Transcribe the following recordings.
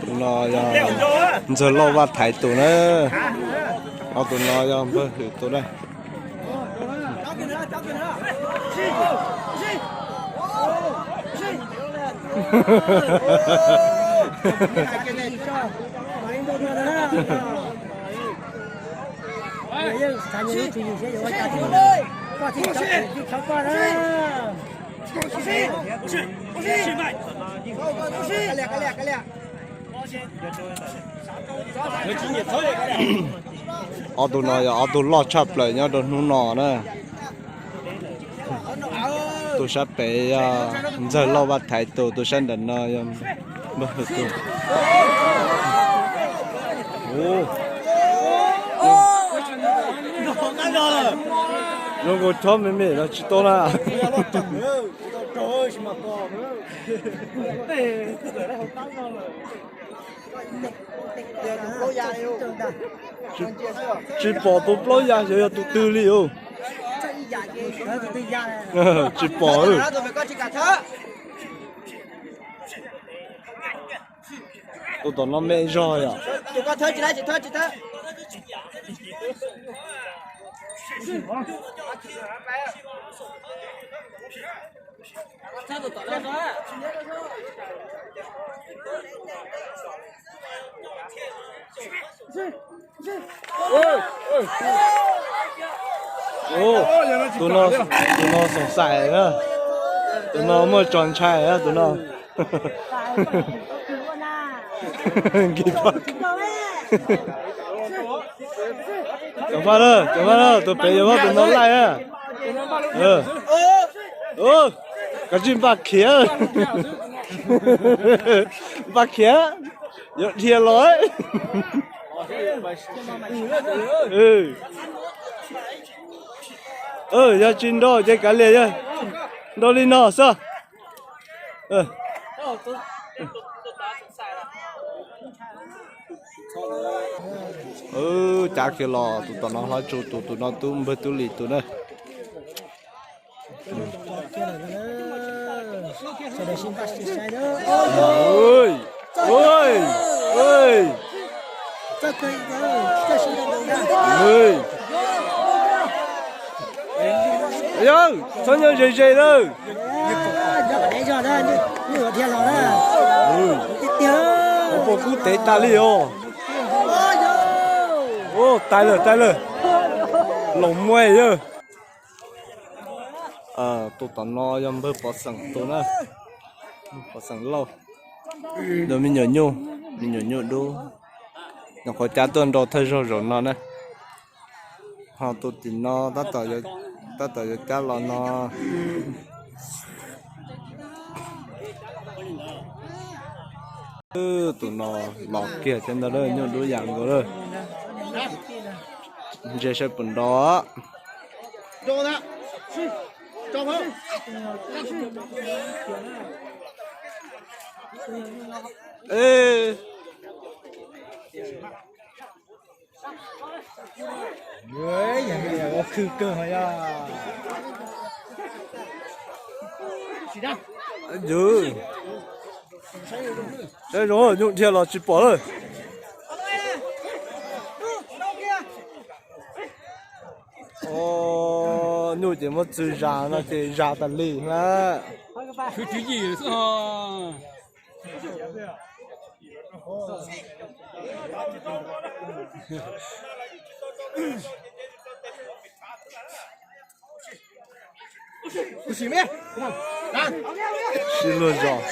Tus no yog Ntxawg Lauj Vaj Thaiv tus na. Ob tus no yog npawg Hwm tus na. Ob tug no yog ob tug loj tshaj plaws nyob rau hnub no na. Tus sab pem yog Ntxawg Lauj Vaj Thaiv tus, tus sab nram no yog npawg Hwm tus. Zoo nkaus chob me me los tsis tau na. Tsis pom tus plaub ya xyov yog tus twg li os. Tsis pom. Tus tom no me zog yom. Tus no, tus no xoom xaim na. Tus no muaj tso ntshai na tus no. Nkis Paj, cov Paj na, cov Paj na, tus pem yuav muab tus no laij na. Koj tsis npaj khiav, npaj khiav, yuav dhia los. Yog tsis nrau ces kav liam, yog nrau li no xwb. Cav kiag los tus tom no hlob tsu tus, tus no tub npawg Tub Lis tus na. Yawg, txhob nyob ze ze lawm. Pom kub tev tas li os. Tais lawm, tais lawm. Los muaj yawg. Tus tom no yog npawg Pov Xeem tus na. Pov Xeem Lauj. Tus me nyuam nyuj, me nyuam nyuj dub. Nyuam qhuav cab tuaj nrau thawj zaug zaum no na. Ho tus tim no tab tom yuav cab los no. Tus no los kiag thiab ntag, nyuj dub yam nkaus lawm. Ntsia saib puas nrau. Khw kawg ho yog. Saib zoo, nyuj dhia los tsis pom lawm. Nyuj ces muab txwv zas no ces zas tas li na. Sib luag zos.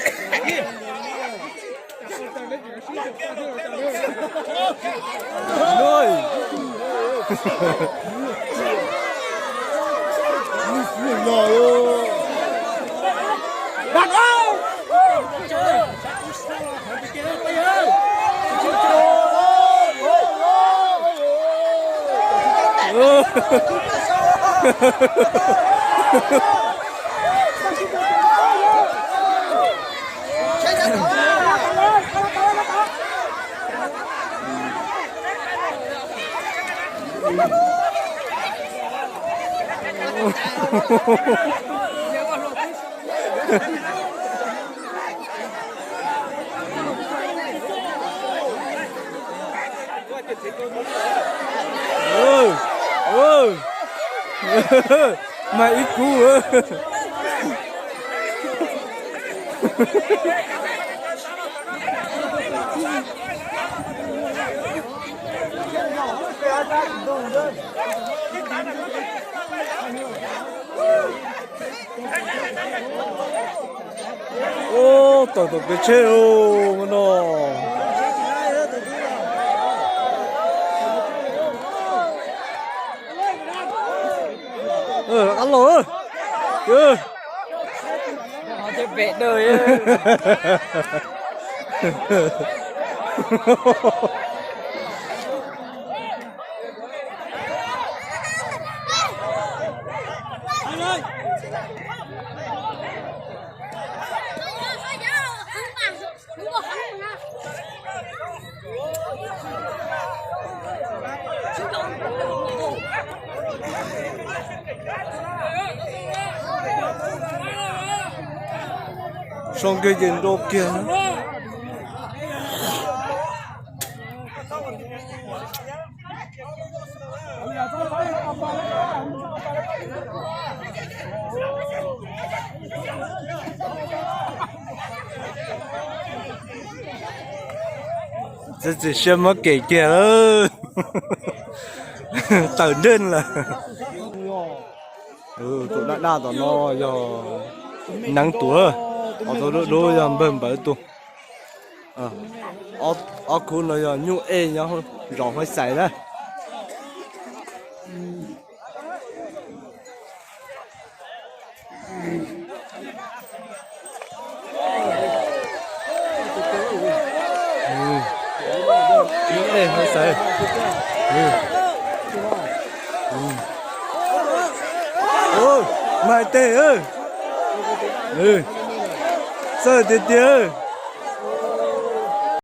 Mas ib kub. Ub, tawm tom kev tsheb no. Ab los. Sau kiag ces nrau kiag. Txiav txim siab muab kem kiag lawm. Tawm nreej lawm. Tus daj daj tom no yog Neev tus, ob tug dub dub yog npawg Npawv tus. Ob khub no yog Nyuj Ej nyob zos Huab Xais na. Mas tes, txawj tiag tiag.